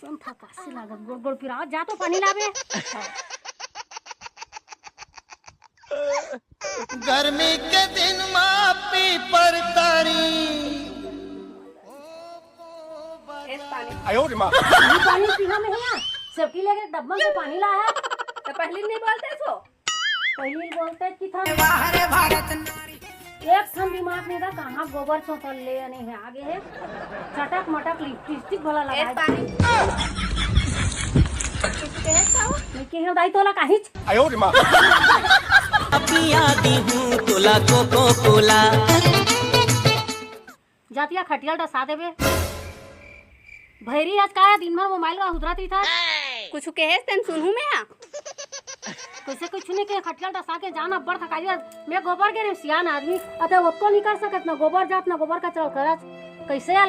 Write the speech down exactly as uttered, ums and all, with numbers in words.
सुन था, कासे लागत गोड़ गोड़ पिरावत, जा तो पानी लाबे। गर्मी के दिन मा पीपर तारी। ए पानी। आयो रे माँ। पानी, पानी पीना नहीं है, सेफ्टी लेके डब्बा से पानी ला है। तो पहले नहीं बोलते सो। पहले ही बोलते कि था। वाह रे भारत नारी। एक ठन दिमाग नहीं था, कहाँ गोबर चोतल ले नहीं है, आगे है चटक मटक लिपस्टिक भला ए लगा। पानी। कुछ कहे तो? मैं कहे दाई तोला काहीच। आयो रे माँ। पिया दी हूँ तोला कोको कोला। जातिया खटिया डसा देबे। भैरी आज का दिन भर मोबाइल मा हुदराती था। कुछ कहे तेन सुनहू मैं हा। कैसे कुछ नहीं के, खटिया डसा के जाना अब्बड़ थकाई। मैं गोबर के रे सियान आदमी, अते ओतको नहीं कर सकत, ना गोबर जात ना गोबर कचरा करत। कैसे